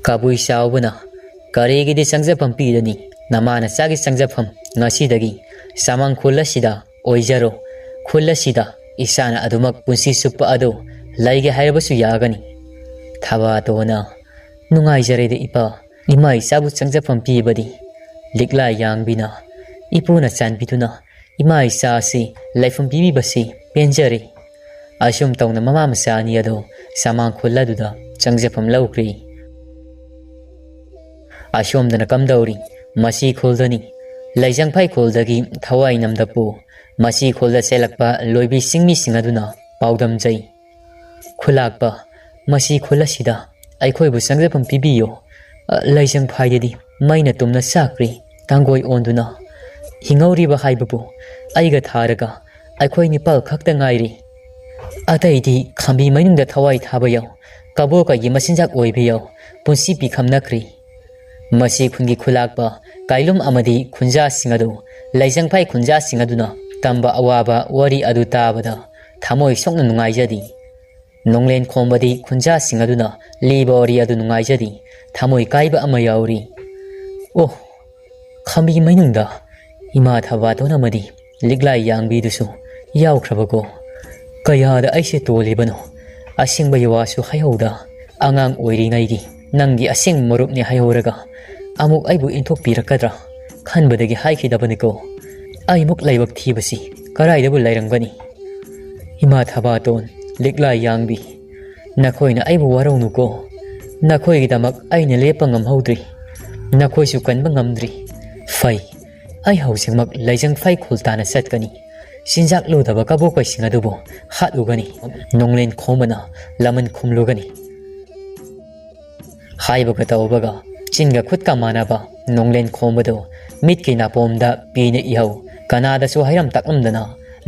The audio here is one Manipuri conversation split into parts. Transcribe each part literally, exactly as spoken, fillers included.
ꯀꯕꯨꯏ ꯆꯥꯎꯕꯅ, "ꯀꯔꯤꯒꯤꯗꯤ ꯆꯪꯖꯐꯝ ꯄꯤꯔꯅꯤ? ꯅꯃꯥ ꯅꯆꯥꯒꯤ ꯆꯪꯖꯐꯝ ꯉꯁꯤꯗꯒꯤ ꯆꯥꯃꯥꯡ ꯈꯨꯜ ꯑꯁꯤꯗ ꯑꯣꯏꯖꯔꯣ꯫ ꯈꯨꯜ ꯑꯁꯤꯗ ꯏꯆꯥꯅ ꯑꯗꯨꯃꯛ ꯄꯨꯟꯁꯤ ꯆꯨꯞꯄ ꯑꯗꯨ ꯂꯩꯒꯦ ꯍꯥꯏꯔꯕꯁꯨ ꯌꯥꯒꯅꯤ"꯫ ꯊꯕꯥꯇꯣꯟꯅ, "ꯅꯨꯡꯉꯥꯏꯖꯔꯦꯗ ꯏꯄꯥ, ꯏꯃꯥ ꯏꯆꯥꯕꯨ ꯆꯪꯖꯐꯝ ꯄꯤꯕꯗꯤ"꯫ ꯂꯤꯛꯂꯥ ꯌꯥꯡꯕꯤꯅ, "ꯏꯄꯨꯅ ꯆꯥꯟꯕꯤꯗꯨꯅ ꯏꯃꯥ ꯏꯆꯥ ꯑꯁꯤ ꯂꯩꯐꯝ ꯄꯤꯕꯤꯕꯁꯤ ꯄꯦꯟꯖꯔꯦ"꯫ ꯑꯁꯨꯝ ꯇꯧꯅ ꯃꯃꯥ ꯃꯆꯥ ꯑꯅꯤ ꯑꯗꯨ ꯆꯥꯃꯥꯡ ꯈꯨꯜ ꯑꯗꯨꯗ ꯆꯪꯖꯐꯝ ꯂꯧꯈ꯭ꯔꯤ꯫ ꯑꯁꯣꯝꯗꯅ ꯀꯝꯗꯧꯔꯤ? ꯃꯁꯤ ꯈꯨꯜꯗꯅꯤ꯫ ꯂꯩꯖꯪꯐꯩ ꯈꯨꯜꯗꯒꯤ ꯊꯋꯥꯏ ꯅꯝꯗꯄꯨ ꯃꯁꯤ ꯈꯨꯜꯗ ꯆꯦꯜꯂꯛꯄ ꯂꯣꯏꯕꯤ ꯆꯤꯡꯃꯤꯁꯤꯡ ꯑꯗꯨꯅ ꯄꯥꯎꯗꯝꯖꯩ꯫ "ꯈꯨꯂꯥꯛꯄ, ꯃꯁꯤ ꯈꯨꯜ ꯑꯁꯤꯗ ꯑꯩꯈꯣꯏꯕꯨ ꯆꯪꯖꯐꯝ ꯄꯤꯕꯤꯌꯨ꯫ ꯑ, ꯂꯩꯖꯪꯐꯩꯗꯗꯤ ꯃꯩꯅ ꯇꯨꯝꯅ ꯆꯥꯛꯈ꯭ꯔꯤ, ꯇꯥꯡꯒꯣꯏ ꯑꯣꯟꯗꯨꯅ꯫ ꯍꯤꯡꯍꯧꯔꯤꯕ ꯍꯥꯏꯕꯕꯨ ꯑꯩꯒ ꯊꯥꯔꯒ ꯑꯩꯈꯣꯏ ꯅꯤꯄꯥꯜ ꯈꯛꯇ ꯉꯥꯏꯔꯤ꯫ ꯑꯇꯩꯗꯤ ꯈꯥꯝꯕꯤ ꯃꯅꯨꯡꯗ ꯊꯋꯥꯏ ꯊꯥꯕ ꯌꯥꯎ, ꯀꯕꯣꯀꯒꯤ ꯃꯆꯤꯟꯖꯥꯛ ꯑꯣꯏꯕ ꯌꯥꯎ, ꯄꯨꯟꯁꯤ ꯄꯤꯈꯝꯅꯈ꯭ꯔꯤ꯫ ꯃꯁꯤ ꯈꯨꯟꯒꯤ ꯈꯨꯂꯥꯛꯄ ꯀꯥꯏꯂꯨꯝ ꯑꯃꯗꯤ ꯈꯨꯟꯖꯥꯁꯤꯡ ꯑꯗꯨ, ꯂꯩꯖꯪꯐꯩ ꯈꯨꯟꯖꯥꯁꯤꯡ ꯑꯗꯨꯅ ꯇꯝꯕ ꯑꯋꯥꯕ ꯋꯥꯔꯤ ꯑꯗꯨ ꯇꯥꯕꯗ ꯊꯃꯣꯏ ꯁꯣꯛꯅ ꯅꯨꯡꯉꯥꯏꯖꯗꯦ꯫ ꯅꯣꯡꯂꯦꯟ ꯈꯣꯝꯕꯗꯤ ꯈꯨꯟꯖꯥꯁꯤꯡ ꯑꯗꯨꯅ ꯂꯤꯕ ꯋꯥꯔꯤ ꯑꯗꯨ ꯅꯨꯡꯉꯥꯏꯖꯗꯦ꯫ ꯊꯃꯣꯏ ꯀꯥꯏꯕ ꯑꯃ ꯌꯥꯎꯔꯤ꯫ ꯑꯣ, ꯈꯥꯝꯕꯤ ꯃꯅꯨꯡꯗ ꯏꯃꯥ ꯊꯕꯥꯇꯣꯟ ꯑꯃꯗꯤ ꯂꯤꯛꯂꯥꯏ ꯌꯥꯡꯕꯤꯗꯨꯁꯨ ꯌꯥꯎꯈ꯭ꯔꯕꯀꯣ꯫ ꯀꯌꯥꯗ ꯑꯩꯁꯦ ꯇꯣꯜꯂꯤꯕꯅꯣ꯫ ꯑꯁꯦꯡꯕꯒꯤ ꯋꯥꯁꯨ ꯍꯥꯏꯍꯧꯗ, ꯑꯉꯥꯡ ꯑꯣꯏꯔꯤꯉꯩꯒꯤ ꯅꯪꯒꯤ ꯑꯁꯦꯡꯕ ꯃꯔꯨꯞꯅꯤ ꯍꯥꯏꯍꯧꯔꯒ ꯑꯃꯨꯛ ꯑꯩꯕꯨ ꯏꯟꯊꯣꯛꯄꯤꯔꯛꯀꯗ꯭ꯔꯥ ꯈꯟꯕꯗꯒꯤ ꯍꯥꯏꯈꯤꯗꯕꯅꯤꯀꯣ꯫ ꯑꯩꯃꯨꯛ ꯂꯥꯏꯕꯛ ꯊꯤꯕꯁꯤ ꯀꯔꯥꯏꯗꯕꯨ ꯂꯩꯔꯝꯒꯅꯤ? ꯏꯃꯥ ꯊꯕꯥꯇꯣꯟ, ꯂꯤꯛꯂꯥ ꯌꯥꯡꯕꯤ, ꯅꯈꯣꯏꯅ ꯑꯩꯕꯨ ꯋꯥꯔꯧꯅꯨꯀꯣ꯫ ꯅꯈꯣꯏꯒꯤꯗꯃꯛ ꯑꯩꯅ ꯂꯦꯞꯄ ꯉꯝꯍꯧꯗ꯭ꯔꯤ꯫ ꯅꯈꯣꯏꯁꯨ ꯀꯟꯕ ꯉꯝꯗ꯭ꯔꯤ꯫ ꯐꯩ, ꯑꯩ ꯍꯧꯖꯤꯛꯃꯛ ꯂꯩꯖꯪꯐꯩ ꯈꯨꯜ ꯇꯥꯟꯅ ꯆꯠꯀꯅꯤ꯫ ꯆꯤꯟꯖꯥꯛ ꯂꯨꯗꯕ ꯀꯕꯣꯀꯩꯁꯤꯡ ꯑꯗꯨꯕꯨ ꯍꯥꯠꯂꯨꯒꯅꯤ꯫ ꯅꯣꯡꯂꯦꯟ ꯈꯣꯝꯕꯅ ꯂꯃꯟ ꯈꯨꯝꯂꯨꯒꯅꯤ꯫ ꯍꯥꯏꯕꯒ ꯇꯧꯕꯒ ꯆꯤꯟꯒ ꯈꯨꯠꯀ ꯃꯥꯟꯅꯕ ꯅꯣꯡꯂꯦꯟ ꯈꯣꯝꯕꯗꯨ ꯃꯤꯠꯀꯤ ꯅꯥꯄꯣꯝꯗ ꯄꯤꯅ ꯏꯍꯧ꯫ ꯀꯅꯥꯗꯁꯨ ꯍꯥꯏꯔꯝ ꯇꯥꯛꯂꯝꯗꯅ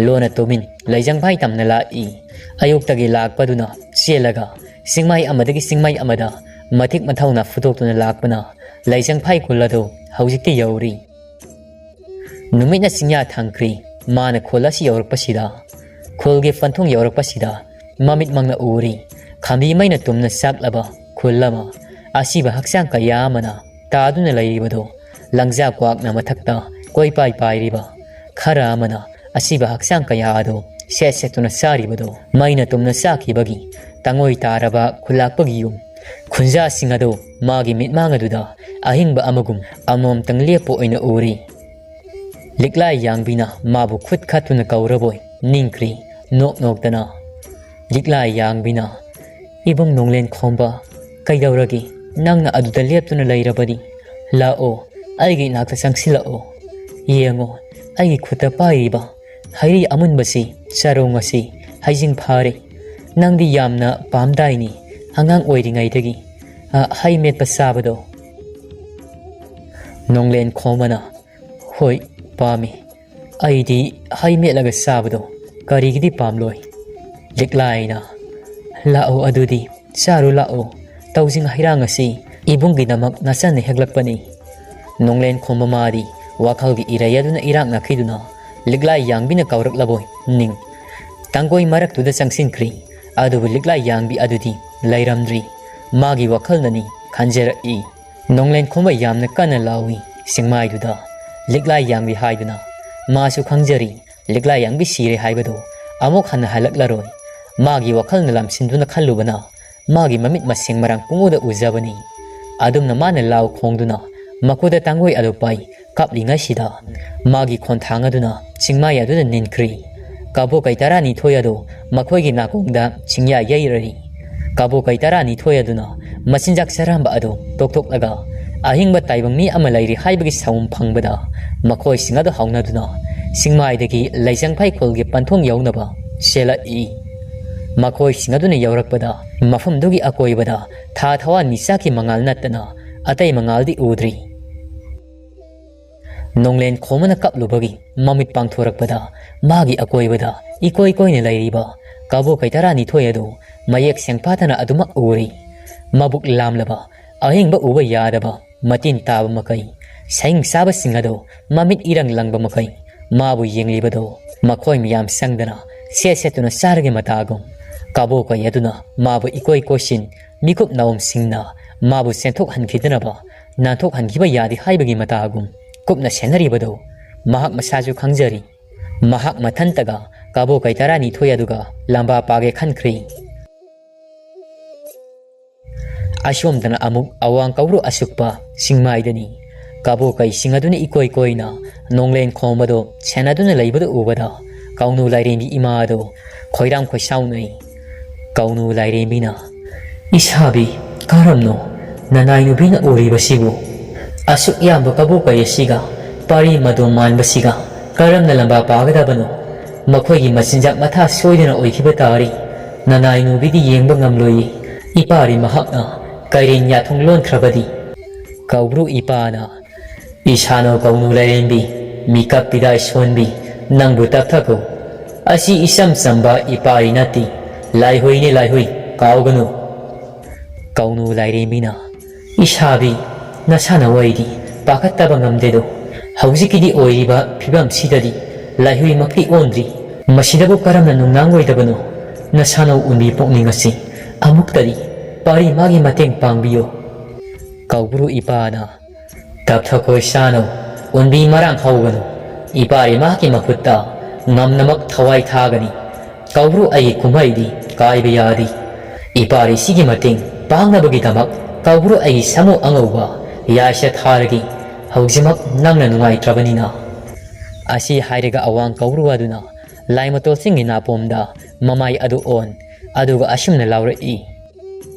ꯂꯣꯟꯅ ꯇꯨꯃꯤꯟ ꯂꯩꯖꯪꯐꯩ ꯇꯝꯅ ꯂꯥꯛꯏ꯫ ꯑꯌꯨꯛꯇꯒꯤ ꯂꯥꯛꯄꯗꯨꯅ ꯆꯦꯜꯂꯒ ꯆꯤꯡꯃꯥꯏ ꯑꯃꯗꯒꯤ ꯆꯤꯡꯃꯥꯏ ꯑꯃꯗ ꯃꯊꯤꯛ ꯃꯊꯧꯅ ꯐꯨꯗꯣꯛꯇꯨꯅ ꯂꯥꯛꯄꯅ ꯂꯩꯖꯪꯐꯩ ꯈꯨꯜ ꯑꯗꯨ ꯍꯧꯖꯤꯛꯇꯤ ꯌꯧꯔꯤ꯫ ꯅꯨꯃꯤꯠꯅ ꯆꯤꯡꯌꯥ ꯊꯥꯡꯈ꯭ꯔꯤ꯫ ꯃꯥꯅ ꯈꯨꯜ ꯑꯁꯤ ꯌꯧꯔꯛꯄꯁꯤꯗ, ꯈꯨꯜꯒꯤ ꯐꯟꯊꯨꯡ ꯌꯧꯔꯛꯄꯁꯤꯗ ꯃꯃꯤꯠꯃꯛꯅ ꯎꯔꯤ꯫ ꯈꯥꯝꯕꯤ ꯃꯩꯅ ꯇꯨꯝꯅ ꯆꯥꯛꯂꯕ ꯈꯨꯜ ꯑꯃ꯫ ꯑꯁꯤꯕ ꯍꯛꯆꯥꯡ ꯀꯌꯥ ꯑꯃꯅ ꯇꯥꯗꯨꯅ ꯂꯩꯔꯤꯕꯗꯣ, ꯂꯪꯖꯥ ꯀ꯭ꯋꯥꯛꯅ ꯃꯊꯛꯇ ꯀꯣꯏꯄꯥꯏ ꯄꯥꯏꯔꯤꯕ ꯈꯔ ꯑꯃꯅ ꯑꯁꯤꯕ ꯍꯛꯆꯥꯡ ꯀꯌꯥ ꯑꯗꯨ ꯁꯦꯠ ꯁꯦꯠꯇꯨꯅ ꯆꯥꯔꯤꯕꯗꯣ, ꯃꯩꯅ ꯇꯨꯝꯅ ꯆꯥꯈꯤꯕꯒꯤ ꯇꯪꯉꯣꯏ ꯇꯥꯔꯕ ꯈꯨꯜꯂꯥꯛꯄꯒꯤ ꯌꯨꯝ, ꯈꯨꯟꯖꯥꯁꯤꯡ ꯑꯗꯨ ꯃꯥꯒꯤ ꯃꯤꯠꯃꯥꯡ ꯑꯗꯨꯗ ꯑꯍꯤꯡꯕ ꯑꯃꯒꯨꯝ ꯑꯃꯃꯝꯇꯪ ꯂꯦꯞꯄ ꯑꯣꯏꯅ ꯎꯔꯤ꯫ ꯂꯤꯛꯂꯥꯏ ꯌꯥꯡꯕꯤꯅ ꯃꯥꯕꯨ ꯈꯨꯠ ꯈꯠꯇꯨꯅ ꯀꯧꯔꯕꯣꯏ ꯅꯤꯡꯈ꯭ꯔꯤ, ꯅꯣꯛ ꯅꯣꯛꯇꯅ꯫ ꯂꯤꯛꯂꯥꯏ ꯌꯥꯡꯕꯤꯅ, "ꯏꯕꯨꯡ ꯅꯣꯡꯂꯦꯟ ꯈꯣꯝꯕ, ꯀꯩꯗꯧꯔꯒꯦ? ꯅꯪꯅ ꯑꯗꯨꯗ ꯂꯦꯞꯇꯨꯅ ꯂꯩꯔꯕꯗꯤ? ꯂꯥꯛꯑꯣ, ꯑꯩꯒꯤ ꯏꯅꯥꯛꯇ ꯆꯪꯁꯤꯜꯂꯛꯑꯣ꯫ ꯌꯦꯡꯉꯣ, ꯑꯩꯒꯤ ꯈꯨꯠꯇ ꯄꯥꯏꯔꯤꯕ ꯍꯩꯔꯤ ꯑꯃꯨꯟꯕꯁꯤ, ꯆꯔꯣꯡ ꯑꯁꯤ ꯍꯩꯖꯤꯡ ꯐꯥꯔꯦ꯫ ꯅꯪꯗꯤ ꯌꯥꯝꯅ ꯄꯥꯝꯗꯥꯏꯅꯤ, ꯑꯉꯥꯡ ꯑꯣꯏꯔꯤꯉꯩꯗꯒꯤ, ꯑ, ꯍꯩ ꯃꯦꯠꯄ ꯆꯥꯕꯗꯣ?" ꯅꯣꯡꯂꯦꯟ ꯈꯣꯝꯕꯅ, "ꯍꯣꯏ, ꯄꯥꯝꯃꯤ꯫ ꯑꯩꯗꯤ ꯍꯩ ꯃꯦꯠꯂꯒ ꯆꯥꯕꯗꯣ ꯀꯔꯤꯒꯤꯗꯤ ꯄꯥꯝꯂꯣꯏ?" ꯂꯤꯛꯂꯥꯏꯅ, "ꯂꯥꯛꯑꯣ ꯑꯗꯨꯗꯤ, ꯆꯥꯔꯨ ꯂꯥꯛꯑꯣ꯫ ꯇꯧꯖꯤꯡ ꯍꯩꯔꯥꯡ ꯑꯁꯤ ꯏꯕꯨꯡꯒꯤꯗꯃꯛ ꯅꯆꯟꯅ ꯍꯦꯛꯂꯛꯄꯅꯤ꯫" ꯅꯣꯡꯂꯦꯟ ꯈꯣꯝꯕ ꯃꯥꯗꯤ ꯋꯥꯈꯜꯒꯤ ꯏꯔꯩ ꯑꯗꯨꯅ ꯏꯔꯥꯛꯅꯈꯤꯗꯨꯅ ꯂꯤꯛꯂꯥꯏ ꯌꯥꯡꯕꯤꯅ ꯀꯧꯔꯛꯂꯕꯣꯏ ꯅꯤꯡ꯫ ꯇꯥꯡꯒꯣꯏ ꯃꯔꯛꯇꯨꯗ ꯆꯪꯁꯤꯟꯈ꯭ꯔꯤ꯫ ꯑꯗꯨꯕꯨ ꯂꯤꯛꯂꯥꯏ ꯌꯥꯡꯕꯤ ꯑꯗꯨꯗꯤ ꯂꯩꯔꯝꯗ꯭ꯔꯤ꯫ ꯃꯥꯒꯤ ꯋꯥꯈꯜꯅꯅꯤ ꯈꯟꯖꯔꯛꯏ꯫ ꯅꯣꯡꯂꯦꯟ ꯈꯣꯝꯕ ꯌꯥꯝꯅ ꯀꯟꯅ ꯂꯥꯎꯏ꯫ ꯆꯤꯡꯃꯥꯏꯗꯨꯗ ꯂꯤꯛꯂꯥꯏ ꯌꯥꯡꯕꯤ ꯍꯥꯏꯗꯨꯅ ꯃꯥꯁꯨ ꯈꯪꯖꯔꯤ, ꯂꯤꯛꯂꯥꯏ ꯌꯥꯡꯕꯤ ꯁꯤꯔꯦ ꯍꯥꯏꯕꯗꯨ ꯑꯃꯨꯛ ꯍꯟꯅ ꯍꯜꯂꯛꯂꯔꯣꯏ꯫ ꯃꯥꯒꯤ ꯋꯥꯈꯜꯅ ꯂꯥꯝꯁꯤꯟꯗꯨꯅ ꯈꯜꯂꯨꯕꯅ ꯃꯥꯒꯤ ꯃꯃꯤꯠ ꯃꯁꯤꯡ ꯃꯔꯥꯡ ꯄꯨꯡꯎꯗ ꯎꯖꯕꯅꯤ꯫ ꯑꯗꯨꯝꯅ ꯃꯥꯅ ꯂꯥꯎ ꯈꯣꯡꯗꯨꯅ ꯃꯈꯨꯠꯇ ꯇꯥꯡꯒꯣꯏ ꯑꯗꯨ ꯄꯥꯏ ꯀꯥꯞꯂꯤꯉꯩꯁꯤꯗ ꯃꯥꯒꯤ ꯈꯣꯟꯊꯥꯡ ꯑꯗꯨꯅ ꯆꯤꯡꯃꯥꯏ ꯑꯗꯨꯗ ꯅꯤꯟꯈ꯭ꯔꯤ꯫ ꯀꯕꯣꯀꯩ ꯇꯔꯥꯅꯤꯊꯣꯏ ꯑꯗꯨ ꯃꯈꯣꯏꯒꯤ ꯅꯥꯀꯣꯡꯗ ꯆꯤꯡꯌꯥ ꯌꯩꯔꯔꯤ꯫ ꯀꯕꯣꯀꯩ ꯇꯔꯥꯅꯤꯊꯣꯏ ꯑꯗꯨꯅ ꯃꯆꯤꯟꯖꯥꯛ ꯆꯔꯥꯝꯕ ꯑꯗꯨ ꯇꯣꯛꯊꯣꯛꯂꯒ ꯑꯍꯤꯡꯕ ꯇꯥꯏꯕꯪ ꯃꯤ ꯑꯃ ꯂꯩꯔꯤ ꯍꯥꯏꯕꯒꯤ ꯁꯥꯎꯝ ꯐꯪꯕꯗ ꯃꯈꯣꯏꯁꯤꯡ ꯑꯗꯨ ꯍꯧꯅꯗꯨꯅ ꯆꯤꯡꯃꯥꯏꯗꯒꯤ ꯂꯩꯖꯪꯐꯩ ꯈꯨꯜꯒꯤ ꯄꯟꯊꯨꯡ ꯌꯧꯅꯕ ꯆꯦꯜꯂꯛꯏ꯫ ꯃꯈꯣꯏꯁꯤꯡ ꯑꯗꯨꯅ ꯌꯧꯔꯛꯄꯗ ꯃꯐꯝꯗꯨꯒꯤ ꯑꯀꯣꯏꯕꯗ ꯊꯥ ꯊꯋꯥꯟ ꯃꯤꯆꯥꯛꯀꯤ ꯃꯉꯥꯜ ꯅꯠꯇꯅ ꯑꯇꯩ ꯃꯉꯥꯜꯗꯤ ꯎꯗ꯭ꯔꯤ꯫ ꯅꯣꯡꯂꯦꯟ ꯈꯣꯝꯕꯅ ꯀꯞꯂꯨꯕꯒꯤ ꯃꯃꯤꯠ ꯄꯥꯡꯊꯣꯔꯛꯄꯗ ꯃꯥꯒꯤ ꯑꯀꯣꯏꯕꯗ ꯏꯀꯣꯏ ꯀꯣꯏꯅ ꯂꯩꯔꯤꯕ ꯀꯕꯣꯀꯩ ꯇꯔꯥꯅꯤꯊꯣꯏ ꯑꯗꯨ ꯃꯌꯦꯛ ꯁꯦꯡꯐꯥꯗꯅ ꯑꯗꯨꯃꯛ ꯎꯔꯤ꯫ ꯃꯕꯨꯛ ꯂꯥꯝꯂꯕ, ꯑꯍꯤꯡꯕ ꯎꯕ ꯌꯥꯗꯕ, ꯃꯇꯤꯟ ꯇꯥꯕ ꯃꯈꯩ ꯁꯌꯤꯡ ꯆꯥꯕꯁꯤꯡ ꯑꯗꯨ ꯃꯃꯤꯠ ꯏꯔꯪ ꯂꯪꯕ ꯃꯈꯩ ꯃꯥꯕꯨ ꯌꯦꯡꯂꯤꯕꯗꯨ ꯃꯈꯣꯏ ꯃꯌꯥꯝ ꯆꯪꯗꯅ ꯁꯦꯠ ꯁꯦꯠꯇꯨꯅ ꯆꯥꯔꯒꯦ ꯃꯇꯥꯒꯨꯝ꯫ ꯀꯕꯣꯀꯩ ꯑꯗꯨꯅ ꯃꯥꯕꯨ ꯏꯀꯣꯏ ꯀꯣꯏꯁꯤꯟ, ꯃꯤꯀꯨꯞ ꯅꯥꯎꯝꯁꯤꯡꯅ ꯃꯥꯕꯨ ꯆꯦꯟꯊꯣꯛꯍꯟꯈꯤꯗꯅꯕ, ꯅꯥꯟꯊꯣꯛꯍꯟꯈꯤꯕ ꯌꯥꯗꯦ ꯍꯥꯏꯕꯒꯤ ꯃꯇꯥꯒꯨꯝ ꯀꯨꯞꯅ ꯁꯦꯟꯅꯔꯤꯕꯗꯨ ꯃꯍꯥꯛ ꯃꯁꯥꯁꯨ ꯈꯪꯖꯔꯤ꯫ ꯃꯍꯥꯛ ꯃꯊꯟꯇꯒ ꯀꯕꯣꯀꯩ ꯇꯔꯥꯅꯤꯊꯣꯏ ꯑꯗꯨꯒ ꯂꯝꯕꯥ ꯄꯥꯒꯦ ꯈꯟꯈ꯭ꯔꯦ꯫ ꯑꯁꯣꯝꯗꯅ ꯑꯃꯨꯛ ꯑꯋꯥꯡ ꯀꯧꯕ꯭ꯔꯨ ꯑꯁꯨꯛꯄ ꯆꯤꯡꯃꯥꯏꯗꯅꯤ꯫ ꯀꯕꯣꯀꯩꯁꯤꯡ ꯑꯗꯨꯅ ꯏꯀꯣꯏ ꯀꯣꯏꯅ ꯅꯣꯡꯂꯦꯟ ꯈꯣꯝꯕꯗꯨ ꯁꯦꯟꯅꯗꯨꯅ ꯂꯩꯕꯗꯨ ꯎꯕꯗ ꯀꯧꯅꯨ ꯂꯥꯏꯔꯦꯝꯕꯤ ꯏꯃꯥ ꯑꯗꯨ ꯈꯣꯏꯔꯥꯡ ꯈꯣꯏꯁꯥꯎꯅꯩ꯫ ꯀꯧꯅꯨ ꯂꯥꯏꯔꯦꯝꯕꯤꯅ, "ꯏꯁꯥꯕꯤ, ꯀꯔꯝꯅꯣ ꯅꯅꯥꯏ ꯅꯨꯄꯤꯅ ꯎꯔꯤꯕꯁꯤꯕꯨ? ꯑꯁꯨꯛ ꯌꯥꯝꯕ ꯀꯕꯣꯀꯩ ꯑꯁꯤꯒ ꯄꯥꯔꯤ ꯃꯗꯣꯝ ꯃꯥꯟꯕꯁꯤꯒ ꯀꯔꯝꯅ ꯂꯝꯕꯥ ꯄꯥꯒꯗꯕꯅꯣ? ꯃꯈꯣꯏꯒꯤ ꯃꯆꯤꯟꯖꯥꯛ ꯃꯊꯥ ꯁꯣꯏꯗꯅ ꯑꯣꯏꯈꯤꯕ ꯇꯥꯔꯤ꯫ ꯅꯅꯥꯏ ꯅꯨꯄꯤꯗꯤ ꯌꯦꯡꯕ ꯉꯝꯂꯣꯏꯌꯦ꯫ ꯏꯄꯥꯔꯤ ꯃꯍꯥꯛꯅ ꯀꯩꯔꯦꯟ ꯌꯥꯊꯨꯡ ꯂꯣꯟꯈ꯭ꯔꯕꯗꯤ?" ꯀꯧꯕ꯭ꯔꯨ ꯏꯄꯥꯅ, "ꯏꯁꯥꯅꯧ ꯀꯧꯅꯨ ꯂꯥꯏꯔꯦꯝꯕꯤ, ꯃꯤꯀꯞ ꯄꯤꯗꯥꯏ ꯁꯣꯟꯕꯤ, ꯅꯪꯕꯨ ꯇꯞꯊꯈꯣ꯫ ꯑꯁꯤ ꯏꯆꯝ ꯆꯝꯕ ꯏꯄꯥꯔꯤ ꯅꯠꯇꯦ, ꯂꯥꯏꯍꯨꯏꯅꯦ ꯂꯥꯏꯍꯨꯏ, ꯀꯥꯎꯒꯅꯨ꯫" ꯀꯧꯅꯨ ꯂꯥꯏꯔꯦꯝꯕꯤꯅ, "ꯏꯁꯥꯕꯤ, ꯅꯁꯥꯅ ꯋꯥꯔꯤꯗꯤ ꯄꯥꯈꯠꯇꯕ ꯉꯝꯗꯦꯗꯣ꯫ ꯍꯧꯖꯤꯛꯀꯤꯗꯤ ꯑꯣꯏꯔꯤꯕ ꯐꯤꯕꯝꯁꯤꯗꯗꯤ ꯂꯥꯏꯍꯨꯏꯃꯛꯇꯤ ꯑꯣꯟꯗ꯭ꯔꯤ꯫ ꯃꯁꯤꯗꯕꯨ ꯀꯔꯝꯅ ꯅꯨꯡꯅꯥꯡꯂꯣꯏꯗꯕꯅꯣ? ꯅꯁꯥꯅꯧ ꯎꯟꯕꯤ ꯄꯨꯛꯅꯤꯡ ꯑꯁꯤ ꯑꯃꯨꯛꯇꯗꯤ ꯄꯥꯔꯤ ꯃꯥꯒꯤ ꯃꯇꯦꯡ ꯄꯥꯡꯕꯤꯌꯨ꯫" ꯀꯧꯕ꯭ꯔꯨ ꯏꯄꯥꯅ, "ꯇꯞꯊꯈꯣꯏ ꯁꯥꯅꯧ, ꯎꯟꯕꯤ ꯃꯔꯥꯡ ꯍꯧꯒꯅꯨ꯫ ꯏꯄꯥꯔꯤ ꯃꯍꯥꯛꯀꯤ ꯃꯈꯨꯠꯇ ꯉꯝꯅꯃꯛ ꯊꯋꯥꯏ ꯊꯥꯒꯅꯤ꯫ ꯀꯧꯕ꯭ꯔꯨ ꯑꯩꯒꯤ ꯀꯨꯝꯍꯩꯗꯤ ꯀꯥꯏꯕ ꯌꯥꯗꯦ꯫ ꯏꯄꯥꯔꯤꯁꯤꯒꯤ ꯃꯇꯦꯡ ꯄꯥꯡꯅꯕꯒꯤꯗꯃꯛ ꯀꯧꯕ꯭ꯔꯨ ꯑꯩꯒꯤ ꯁꯥꯃꯨ ꯑꯉꯧꯕ ꯌꯥꯏꯁ ꯊꯥꯔꯒꯦ꯫ ꯍꯧꯖꯤꯛꯃꯛ ꯅꯪꯅ ꯅꯨꯡꯉꯥꯏꯇ꯭ꯔꯕꯅꯤꯅ꯫" ꯑꯁꯤ ꯍꯥꯏꯔꯒ ꯑꯋꯥꯡ ꯀꯧꯕ꯭ꯔꯨ ꯑꯗꯨꯅ ꯂꯥꯏꯃꯇꯣꯜ ꯆꯤꯡꯒꯤ ꯅꯥꯄꯣꯝꯗ ꯃꯃꯥꯏ ꯑꯗꯨ ꯑꯣꯟ, ꯑꯗꯨꯒ ꯑꯁꯨꯝꯅ ꯂꯥꯎꯔꯛꯏ,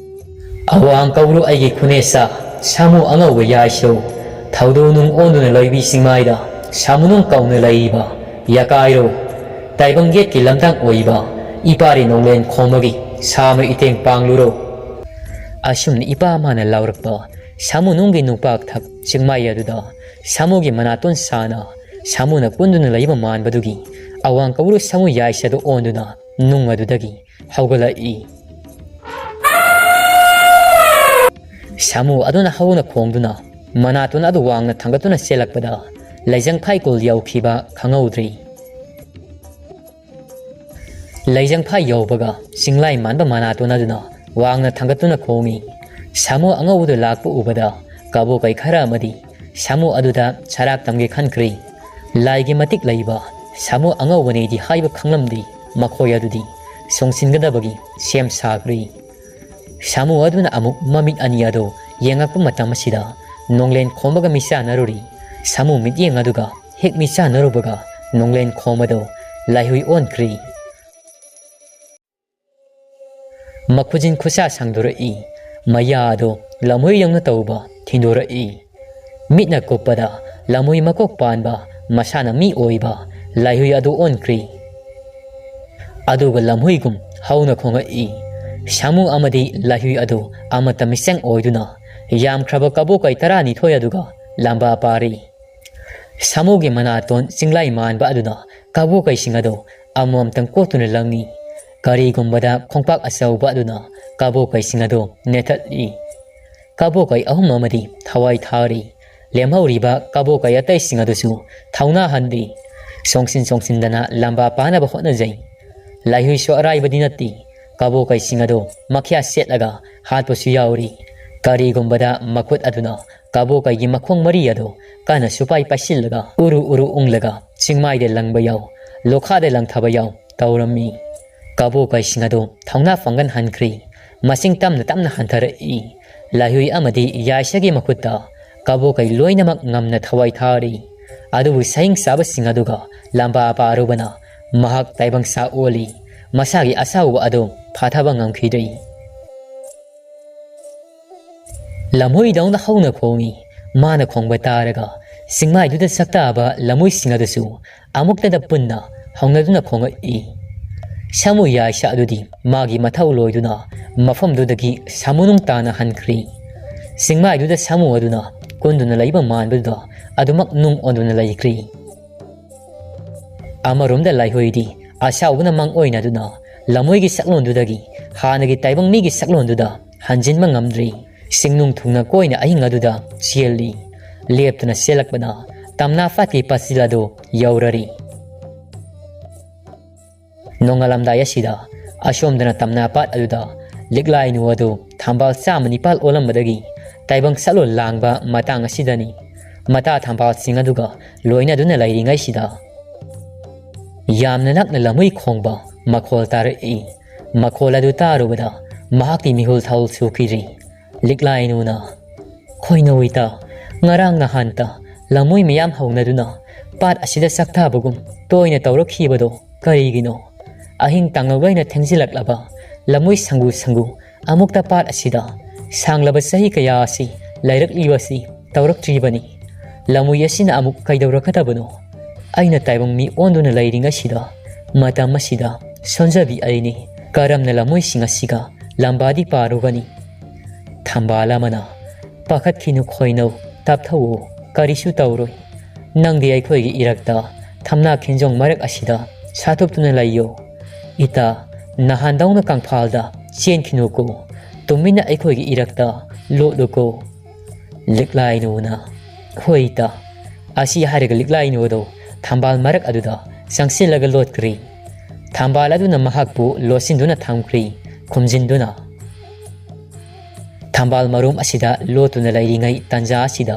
"ꯑꯋꯥꯡ ꯀꯧꯕ꯭ꯔꯨ ꯑꯩꯒꯤ ꯈꯨꯅꯦꯁꯥ, ꯁꯥꯃꯨ ꯑꯉꯧꯕ ꯌꯥꯏꯁꯧ, ꯊꯧꯗꯣ ꯅꯨꯡ ꯑꯣꯟꯗꯨꯅ ꯂꯣꯏꯕꯤ ꯆꯤꯡꯃꯥꯏꯗ ꯁꯥꯃꯨꯅꯨꯡ ꯀꯧꯅ ꯂꯩꯔꯤꯕ ꯌꯥꯀꯥꯏꯔꯣ, ꯇꯥꯏꯕꯪ ꯌꯦꯠꯀꯤ ꯂꯝꯗꯥꯡ ꯑꯣꯏꯕ ꯏꯄꯥꯔꯤ ꯅꯣꯡꯂꯦꯟ ꯈꯣꯝꯕꯒꯤ ꯁꯥꯃ ꯏꯇꯦꯡ ꯄꯥꯡꯂꯨꯔꯣ꯫" ꯑꯁꯨꯝꯅ ꯏꯄꯥ ꯃꯥꯅ ꯂꯥꯎꯔꯛꯄ ꯁꯥꯃꯨꯅꯨꯡꯒꯤ ꯅꯨꯡꯄꯥꯛ ꯊꯛ ꯆꯤꯡꯃꯥꯏ ꯑꯗꯨꯗ ꯁꯥꯃꯨꯒꯤ ꯃꯅꯥꯇꯣꯟ ꯁꯥꯅ ꯁꯥꯃꯨꯅ ꯀꯨꯟꯗꯨꯅ ꯂꯩꯕ ꯃꯥꯟꯕꯗꯨꯒꯤ ꯑꯋꯥꯡ ꯀꯧꯕ꯭ꯔꯨ ꯁꯥꯃꯨ ꯌꯥꯏꯁ ꯑꯗꯨ ꯑꯣꯟꯗꯨꯅ ꯅꯨꯡ ꯑꯗꯨꯗꯒꯤ ꯍꯧꯒꯠꯂꯛꯏ꯫ ꯁꯥꯃꯨ ꯑꯗꯨꯅ ꯍꯧꯅ ꯈꯣꯡꯗꯨꯅ ꯃꯅꯥꯇꯣꯟ ꯑꯗꯨ ꯋꯥꯡꯅ ꯊꯥꯡꯒꯠꯇꯨꯅ ꯆꯦꯜꯂꯛꯄꯗ ꯂꯩꯖꯪꯐꯥꯏ ꯀꯨꯜ ꯌꯧꯈꯤꯕ ꯈꯪꯍꯧꯗ꯭ꯔꯤ꯫ ꯂꯩꯖꯪꯐꯥꯏ ꯌꯧꯕꯒ ꯆꯤꯡꯂꯥꯏ ꯃꯥꯟꯕ ꯃꯅꯥꯇꯣꯟ ꯑꯗꯨꯅ ꯋꯥꯡꯅ ꯊꯥꯡꯒꯠꯇꯨꯅ ꯈꯣꯡꯏ, ꯁꯥꯃꯨ ꯑꯉꯧꯕꯗꯨ ꯂꯥꯛꯄ ꯎꯕꯗ ꯀꯕꯣꯀꯩ ꯈꯔ ꯑꯃꯗꯤ ꯁꯥꯃꯨ ꯑꯗꯨꯗ ꯁꯔꯥꯛ ꯇꯝꯒꯦ ꯈꯟꯈ꯭ꯔꯦ꯫ ꯂꯥꯏꯒꯤ ꯃꯇꯤꯛ ꯂꯩꯕ ꯁꯥꯃꯨ ꯑꯉꯧꯕꯅꯦꯗꯤ ꯍꯥꯏꯕ ꯈꯪꯂꯝꯗꯦ ꯃꯈꯣꯏ ꯑꯗꯨꯗꯤ ꯁꯣꯡꯁꯤꯟꯒꯗꯕꯒꯤ ꯁꯦꯝ ꯁꯥꯈ꯭ꯔꯦ꯫ ꯁꯥꯃꯨ ꯑꯗꯨꯅ ꯑꯃꯨꯛ ꯃꯃꯤꯠ ꯑꯅꯤ ꯑꯗꯨ ꯌꯦꯡꯉꯛꯄ ꯃꯇꯝ ꯑꯁꯤꯗ ꯅꯣꯡꯂꯦꯟ ꯈꯣꯝꯕꯒ ꯃꯤꯆꯥꯟꯅꯔꯨꯔꯤ꯫ ꯁꯥꯃꯨ ꯃꯤꯠꯌꯦꯡ ꯑꯗꯨꯒ ꯍꯦꯛ ꯃꯤꯆꯥꯟꯅꯔꯨꯕꯒ ꯅꯣꯡꯂꯦꯟ ꯈꯣꯝꯕꯗꯨ ꯂꯥꯏꯍꯨꯏ ꯑꯣꯟꯈ꯭ꯔꯦ꯫ ꯃꯈꯨꯖꯤꯟ ꯈꯨꯠꯁꯥ ꯁꯥꯡꯗꯣꯔꯛꯏ꯫ ꯃꯌꯥ ꯑꯗꯨ ꯂꯝꯍꯨꯏꯗꯧꯅ ꯇꯧꯕ ꯊꯤꯟꯗꯣꯔꯛꯏ꯫ ꯃꯤꯠꯅ ꯀꯨꯞꯄꯗ ꯂꯝꯍꯨꯏ ꯃꯀꯣꯛ ꯄꯥꯟꯕ ꯃꯁꯥꯅ ꯃꯤ ꯑꯣꯏꯕ ꯂꯥꯏꯍꯨꯏ ꯑꯗꯨ ꯑꯣꯟꯈ꯭ꯔꯦ꯫ ꯑꯗꯨꯒ ꯂꯝꯍꯨꯏꯒꯨꯝ ꯍꯧꯅ ꯈꯣꯡꯉꯛꯏ꯫ ꯁꯥꯃꯨ ꯑꯃꯗꯤ ꯂꯥꯏꯍꯨꯏ ꯑꯗꯨ ꯑꯃꯠꯇ ꯃꯤꯆꯪ ꯑꯣꯏꯗꯨꯅ ꯌꯥꯝꯈ꯭ꯔꯕ ꯀꯕꯣꯀꯩ ꯇꯔꯥꯅꯤꯊꯣꯏ ꯑꯗꯨꯒ ꯂꯝꯕꯥ ꯄꯥꯔꯤ꯫ ꯁꯥꯃꯨꯒꯤ ꯃꯅꯥꯇꯣꯟ ꯆꯤꯡꯂꯥꯏ ꯃꯥꯟꯕ ꯑꯗꯨꯅ ꯀꯕꯣꯀꯩꯁꯤꯡ ꯑꯗꯨ ꯑꯃꯃꯝꯇꯪ ꯀꯣꯠꯇꯨꯅ ꯂꯪꯏ꯫ ꯀꯔꯤꯒꯨꯝꯕꯗ ꯈꯣꯡꯄꯥꯛ ꯑꯆꯧꯕ ꯑꯗꯨꯅ ꯀꯕꯣꯀꯩꯁꯤꯡ ꯑꯗꯨ ꯅꯦꯠꯊꯠꯂꯤ꯫ ꯀꯕꯣꯀꯩ ꯑꯍꯨꯝ ꯑꯃꯗꯤ ꯊꯋꯥꯏ ꯊꯥꯔꯤ꯫ ꯂꯦꯝꯍꯧꯔꯤꯕ ꯀꯕꯣꯀꯩ ꯑꯇꯩꯁꯤꯡ ꯑꯗꯨꯁꯨ ꯊꯧꯅꯥ ꯍꯟꯗꯦ꯫ ꯆꯣꯡꯁꯤꯟ ꯆꯣꯡꯁꯤꯟꯗꯅ ꯂꯝꯕꯥ ꯄꯥꯅꯕ ꯍꯣꯠꯅꯖꯩ꯫ ꯂꯥꯏꯍꯨꯏꯁꯨ ꯑꯔꯥꯏꯕꯗꯤ ꯅꯠꯇꯦ꯫ ꯀꯕꯣꯀꯩꯁꯤꯡ ꯑꯗꯨ ꯃꯈ꯭ꯌꯥ ꯁꯦꯠꯂꯒ ꯍꯥꯠꯄꯁꯨ ꯌꯥꯎꯔꯤ꯫ ꯀꯔꯤꯒꯨꯝꯕꯗ ꯃꯈꯨꯠ ꯑꯗꯨꯅ ꯀꯕꯣꯀꯩꯒꯤ ꯃꯈꯣꯡ ꯃꯔꯤ ꯑꯗꯨ ꯀꯟꯅ ꯁꯨꯄꯥꯏ ꯄꯥꯏꯁꯤꯜꯂꯒ ꯎꯔꯨ ꯎꯔꯨ ꯎꯪꯂꯒ ꯆꯤꯡꯃꯥꯏꯗ ꯂꯪꯕ ꯌꯥꯎ, ꯂꯣꯈꯥꯗ ꯂꯪꯊꯕ ꯌꯥꯎ ꯇꯧꯔꯝꯃꯤ꯫ ꯀꯕꯣꯀꯩꯁꯤꯡ ꯑꯗꯨ ꯊꯧꯅꯥ ꯄꯥꯡꯒꯟ ꯍꯟꯈ꯭ꯔꯦ꯫ ꯃꯁꯤꯡ ꯇꯞꯅ ꯇꯞꯅ ꯍꯟꯊꯔꯛꯏ꯫ ꯂꯥꯏꯍꯨꯏ ꯑꯃꯗꯤ ꯌꯥꯏꯁꯒꯤ ꯃꯈꯨꯠꯇ ꯀꯕꯣꯀꯩ ꯂꯣꯏꯅꯃꯛ ꯉꯝꯅ ꯊꯋꯥꯏ ꯊꯥꯔꯤ꯫ ꯑꯗꯨꯕꯨ ꯁꯍꯤꯡ ꯆꯥꯕꯁꯤꯡ ꯑꯗꯨꯒ ꯂꯝꯕꯥ ꯄꯥꯔꯨꯕꯅ ꯃꯍꯥꯛ ꯇꯥꯏꯕꯪ ꯁꯥ ꯑꯣꯜꯂꯤ꯫ ꯃꯁꯥꯒꯤ ꯑꯁꯥꯎꯕ ꯑꯗꯨ ꯐꯥꯊꯕ ꯉꯝꯈꯤꯗ꯭ꯔꯤ꯫ ꯂꯝꯍꯨꯏꯗꯧꯅ ꯍꯧꯅ ꯈꯣꯡꯏ꯫ ꯃꯥꯅ ꯈꯣꯡꯕ ꯇꯥꯔꯒ ꯆꯤꯡꯃꯥꯏꯗꯨꯗ ꯁꯛꯇꯥꯕ ꯂꯝꯍꯨꯏꯁꯤꯡ ꯑꯗꯨꯁꯨ ꯑꯃꯨꯛꯇꯗ ꯄꯨꯟꯅ ꯍꯧꯅꯗꯨꯅ ꯈꯣꯡꯂꯛꯏ꯫ ꯁꯥꯃꯨ ꯌꯥꯏꯁ ꯑꯗꯨꯗꯤ ꯃꯥꯒꯤ ꯃꯊꯧ ꯂꯣꯏꯗꯨꯅ ꯃꯐꯝꯗꯨꯗꯒꯤ ꯁꯥꯃꯨꯅꯨꯡ ꯇꯥꯅ ꯍꯟꯈ꯭ꯔꯤ꯫ ꯆꯤꯡꯃꯥꯏꯗꯨꯗ ꯁꯥꯃꯨ ꯑꯗꯨꯅ ꯀꯨꯟꯗꯨꯅ ꯂꯩꯕ ꯃꯥꯟꯕꯗꯨꯗ ꯑꯗꯨꯃꯛ ꯅꯨꯡ ꯑꯣꯟꯗꯨꯅ ꯂꯩꯈ꯭ꯔꯤ꯫ ꯑꯃꯔꯣꯝꯗ ꯂꯥꯏꯍꯨꯏꯗꯤ ꯑꯁꯥꯎꯕꯅ ꯃꯪ ꯑꯣꯏꯅꯗꯨꯅ ꯂꯝꯍꯨꯏꯒꯤ ꯁꯛꯂꯣꯟꯗꯨꯗꯒꯤ ꯍꯥꯟꯅꯒꯤ ꯇꯥꯏꯕꯪ ꯃꯤꯒꯤ ꯁꯛꯂꯣꯟꯗꯨꯗ ꯍꯟꯖꯤꯟꯕ ꯉꯝꯗ꯭ꯔꯤ꯫ ꯁꯤꯡꯅꯨꯡ ꯊꯨꯡꯅ ꯀꯣꯏꯅ ꯑꯍꯤꯡ ꯑꯗꯨꯗ ꯆꯦꯜꯂꯤ꯫ ꯂꯦꯞꯇꯅ ꯆꯦꯜꯂꯛꯄꯗ ꯇꯝꯅꯥ ꯄꯥꯠꯀꯤ ꯄꯥꯠꯁꯤꯜ ꯑꯗꯨ ꯌꯧꯔꯔꯤ꯫ ꯅꯣꯡꯉꯥꯜꯂꯝꯗꯥꯏ ꯑꯁꯤꯗ ꯑꯁꯣꯝꯗꯅ ꯇꯝꯅꯥ ꯄꯥꯠ ꯑꯗꯨꯗ ꯂꯤꯛꯂꯥꯏꯅꯨ ꯑꯗꯨ ꯊꯝꯕꯥꯜ ꯆꯥꯝꯃ ꯅꯤꯄꯥꯜ ꯑꯣꯜꯂꯝꯕꯗꯒꯤ ꯇꯥꯏꯕꯪ ꯁꯛꯂꯣꯟ ꯂꯥꯡꯕ ꯃꯇꯥꯡ ꯑꯁꯤꯗꯅꯤ꯫ ꯃꯇꯥ ꯊꯝꯕꯥꯜꯁꯤꯡ ꯑꯗꯨꯒ ꯂꯣꯏꯅꯗꯨꯅ ꯂꯩꯔꯤꯉꯩꯁꯤꯗ, ꯌꯥꯝꯅ ꯅꯛꯅ ꯂꯝꯍꯨꯏ ꯈꯣꯡꯕ ꯃꯈꯣꯜ ꯇꯥꯔꯛꯏ꯫ ꯃꯈꯣꯜ ꯑꯗꯨ ꯇꯥꯔꯨꯕꯗ ꯃꯍꯥꯛꯀꯤ ꯃꯤꯍꯨꯜ ꯊꯥꯍꯨꯜ ꯆꯨꯈꯤꯗ꯭ꯔꯤ꯫ ꯂꯤꯛꯂꯥꯏꯅꯨꯅ, "ꯈꯣꯏꯅꯧ ꯏꯇꯥ, ꯉꯔꯥꯡ ꯅꯍꯥꯟꯇ ꯂꯝꯍꯨꯏ ꯃꯌꯥꯝ ꯍꯧꯅꯗꯨꯅ ꯄꯥꯠ ꯑꯁꯤꯗ ꯆꯥꯛꯊꯕꯒꯨꯝ ꯇꯣꯏꯅ ꯇꯧꯔꯛꯈꯤꯕꯗꯣ ꯀꯔꯤꯒꯤꯅꯣ? ꯑꯍꯤꯡ ꯇꯥꯡꯂꯧ ꯂꯣꯏꯅ ꯊꯦꯡꯖꯤꯜꯂꯛꯂꯕ ꯂꯝꯍꯨꯏ ꯁꯪꯒꯨ ꯁꯪꯒꯨ ꯑꯃꯨꯛꯇ ꯄꯥꯠ ꯑꯁꯤꯗ ꯁꯥꯡꯂꯕ ꯆꯍꯤ ꯀꯌꯥ ꯑꯁꯤ ꯂꯩꯔꯛꯂꯤꯕꯁꯤ ꯇꯧꯔꯛꯇ꯭ꯔꯤꯕꯅꯤ꯫ ꯂꯝꯍꯨꯏ ꯑꯁꯤꯅ ꯑꯃꯨꯛ ꯀꯩꯗꯧꯔꯛꯀꯗꯕꯅꯣ? ꯑꯩꯅ ꯇꯥꯏꯕꯪ ꯃꯤ ꯑꯣꯟꯗꯨꯅ ꯂꯩꯔꯤꯉꯩꯁꯤꯗ ꯃꯇꯝ ꯑꯁꯤꯗ ꯁꯣꯟꯖꯕꯤ ꯑꯩꯅꯤ꯫ ꯀꯔꯝꯅ ꯂꯝꯍꯨꯏꯁꯤꯡ ꯑꯁꯤꯒ ꯂꯝꯕꯥꯗꯤ ꯄꯥꯔꯨꯒꯅꯤ?" ꯊꯝꯕꯥꯜ ꯑꯃꯅ, "ꯄꯥꯈꯠꯈꯤꯅꯨ ꯈꯣꯏꯅꯧ, ꯇꯞꯊꯧꯑꯣ, ꯀꯔꯤꯁꯨ ꯇꯧꯔꯣꯏ꯫ ꯅꯪꯗꯤ ꯑꯩꯈꯣꯏꯒꯤ ꯏꯔꯛꯇ ꯊꯝꯅꯥ ꯈꯦꯟꯖꯣꯡ ꯃꯔꯛ ꯑꯁꯤꯗ ꯁꯥꯊꯣꯛꯇꯨꯅ ꯂꯩꯌꯣ꯫ ꯏꯇꯥ, ꯅꯍꯥꯟꯗꯧꯅ ꯀꯪꯐꯥꯜꯗ ꯆꯦꯟꯈꯤꯅꯨꯀꯣ, ꯇꯨꯃꯤꯟꯅ ꯑꯩꯈꯣꯏꯒꯤ ꯏꯔꯛꯇ ꯂꯣꯠꯂꯨꯀꯣ꯫" ꯂꯤꯛꯂꯥꯏꯅꯨꯅ, "ꯍꯣꯏ ꯏꯇꯥ꯫" ꯑꯁꯤ ꯍꯥꯏꯔꯒ ꯂꯤꯛꯂꯥꯏꯅꯨ ꯑꯗꯨ ꯊꯝꯕꯥꯜ ꯃꯔꯛ ꯑꯗꯨꯗ ꯆꯪꯁꯤꯜꯂꯒ ꯂꯣꯠꯈ꯭ꯔꯤ꯫ ꯊꯝꯕꯥꯜ ꯑꯗꯨꯅ ꯃꯍꯥꯛꯄꯨ ꯂꯣꯠꯁꯤꯟꯗꯨꯅ ꯊꯝꯈ꯭ꯔꯤ, ꯈꯨꯝꯖꯤꯟꯗꯨꯅ꯫ ꯊꯝꯕꯥꯜ ꯃꯔꯨꯝ ꯑꯁꯤꯗ ꯂꯣꯠꯇꯨꯅ ꯂꯩꯔꯤꯉꯩ ꯇꯟꯖꯥ ꯑꯁꯤꯗ,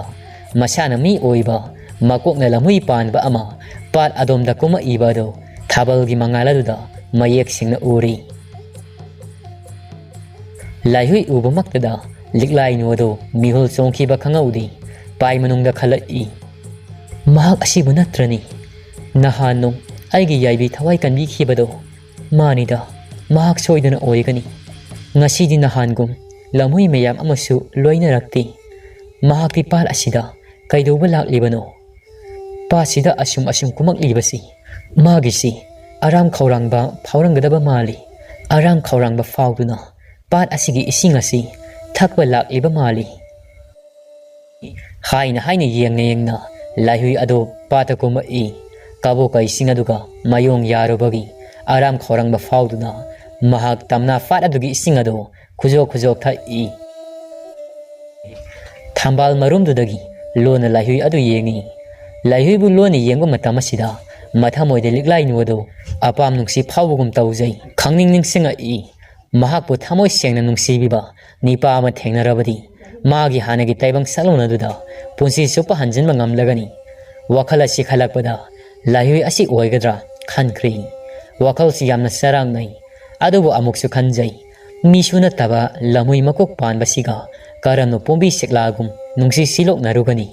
ꯃꯁꯥꯅ ꯃꯤ ꯑꯣꯏꯕ ꯃꯀꯣꯛꯅ ꯂꯝꯍꯨꯏ ꯄꯥꯟꯕ ꯑꯃ ꯄꯥꯠ ꯑꯗꯣꯝꯗ ꯀꯨꯝꯃꯛꯏꯕ ꯑꯗꯨ ꯊꯥꯕꯜꯒꯤ ꯃꯉꯥꯜ ꯑꯗꯨꯗ ꯃꯌꯦꯛ ꯁꯦꯡꯅ ꯎꯔꯤ꯫ ꯂꯥꯏꯍꯨꯏ ꯎꯕꯃꯛꯇꯗ ꯂꯤꯛꯂꯥꯏꯅꯨ ꯑꯗꯨ ꯃꯤꯍꯨꯜ ꯆꯣꯡꯈꯤꯕ ꯈꯪꯍꯧꯗꯦ꯫ ꯄꯥꯏ ꯃꯅꯨꯡꯗ ꯈꯜꯂꯛꯏ, "ꯃꯍꯥꯛ ꯑꯁꯤꯕꯨ ꯅꯠꯇ꯭ꯔꯅꯤ? ꯅꯍꯥꯟ ꯅꯣꯡ ꯑꯩꯒꯤ ꯌꯥꯏꯕꯤ ꯊꯋꯥꯏ ꯀꯟꯕꯤꯈꯤꯕꯗꯣ ꯃꯥꯅꯤꯗ꯫ ꯃꯍꯥꯛ ꯁꯣꯏꯗꯅ ꯑꯣꯏꯒꯅꯤ꯫ ꯉꯁꯤꯗꯤ ꯅꯍꯥꯟꯒꯨꯝ ꯂꯝꯍꯨꯏ ꯃꯌꯥꯝ ꯑꯃꯁꯨ ꯂꯣꯏꯅꯔꯛꯇꯦ꯫ ꯃꯍꯥꯛꯇꯤ ꯄꯥꯠ ꯑꯁꯤꯗ ꯀꯩꯗꯧꯕ ꯂꯥꯛꯂꯤꯕꯅꯣ? ꯄꯥꯠꯁꯤꯗ ꯑꯁꯨꯝ ꯑꯁꯨꯝ ꯀꯨꯝꯃꯛꯂꯤꯕꯁꯤ ꯃꯥꯒꯤꯁꯤ ꯑꯔꯥꯝ ꯈꯧꯔꯥꯡꯕ ꯐꯥꯎꯔꯝꯒꯗꯕ ꯃꯥꯜꯂꯤ꯫ ꯑꯔꯥꯝ ꯈꯧꯔꯥꯡꯕ ꯐꯥꯎꯗꯨꯅ ꯄꯥꯠ ꯑꯁꯤꯒꯤ ꯏꯁꯤꯡ ꯑꯁꯤ ꯊꯛꯄ ꯂꯥꯛꯂꯤꯕ ꯃꯥꯜꯂꯤ," ꯍꯥꯏꯅ ꯍꯥꯏꯅ ꯌꯦꯡꯅ ꯌꯦꯡꯅ ꯂꯥꯏꯍꯨꯏ ꯑꯗꯨ ꯄꯥꯠꯇ ꯀꯨꯝꯃꯛꯏ꯫ ꯀꯕꯣꯀꯩꯁꯤꯡ ꯑꯗꯨꯒ ꯃꯥꯌꯣꯡ ꯌꯥꯔꯨꯕꯒꯤ ꯑꯔꯥꯝ ꯈꯧꯔꯥꯡꯕ ꯐꯥꯎꯗꯨꯅ ꯃꯍꯥꯛ ꯇꯝꯅꯥ ꯄꯥꯠ ꯑꯗꯨꯒꯤ ꯏꯁꯤꯡ ꯑꯗꯨ ꯈꯨꯖꯣꯛ ꯈꯨꯖꯣꯛ ꯊꯛꯏ꯫ ꯊꯝꯕꯥꯜ ꯃꯔꯨꯝꯗꯨꯗꯒꯤ ꯂꯣꯟꯅ ꯂꯥꯏꯍꯨꯏ ꯑꯗꯨ ꯌꯦꯡꯏ꯫ ꯂꯥꯏꯍꯨꯏꯕꯨ ꯂꯣꯟꯅ ꯌꯦꯡꯕ ꯃꯇꯝ ꯑꯁꯤꯗ ꯃꯊꯃꯣꯏꯗ ꯂꯤꯛꯂꯥꯏꯅꯨ ꯑꯗꯨ ꯑꯄꯥꯝ ꯅꯨꯡꯁꯤ ꯐꯥꯎꯕꯒꯨꯝ ꯇꯧꯖꯩ꯫ ꯈꯪꯅꯤꯡ ꯅꯤꯡꯁꯤꯡꯉꯛꯏ꯫ ꯃꯍꯥꯛꯄꯨ ꯊꯃꯣꯏ ꯁꯦꯡꯅ ꯅꯨꯡꯁꯤꯕꯤꯕ ꯅꯤꯄꯥ ꯑꯃ ꯊꯦꯡꯅꯔꯕꯗꯤ ꯃꯥꯒꯤ ꯍꯥꯟꯅꯒꯤ ꯇꯥꯏꯕꯪ ꯁꯛꯂꯣꯟ ꯑꯗꯨꯗ ꯄꯨꯟꯁꯤ ꯆꯨꯞꯄ ꯍꯟꯖꯤꯟꯕ ꯉꯝꯂꯒꯅꯤ꯫ ꯋꯥꯈꯜ ꯑꯁꯤ ꯈꯜꯂꯛꯄꯗ ꯂꯥꯏꯍꯨꯏ ꯑꯁꯤ ꯑꯣꯏꯒꯗ꯭ꯔꯥ ꯈꯟꯈ꯭ꯔꯤ꯫ ꯋꯥꯈꯜꯁꯤ ꯌꯥꯝꯅ ꯆꯔꯥꯡꯅꯩ꯫ ꯑꯗꯨꯕꯨ ꯑꯃꯨꯛꯁꯨ ꯈꯟꯖꯩ, ꯃꯤꯁꯨ ꯅꯠꯇꯕ ꯂꯝꯍꯨꯏ ꯃꯀꯣꯛ ꯄꯥꯟꯕꯁꯤꯒ ꯀꯔꯝꯅ ꯄꯣꯝꯕꯤ ꯁꯤꯛꯂꯥꯒꯨꯝ ꯅꯨꯡꯁꯤ ꯁꯤꯂꯣꯛꯅꯔꯨꯒꯅꯤ?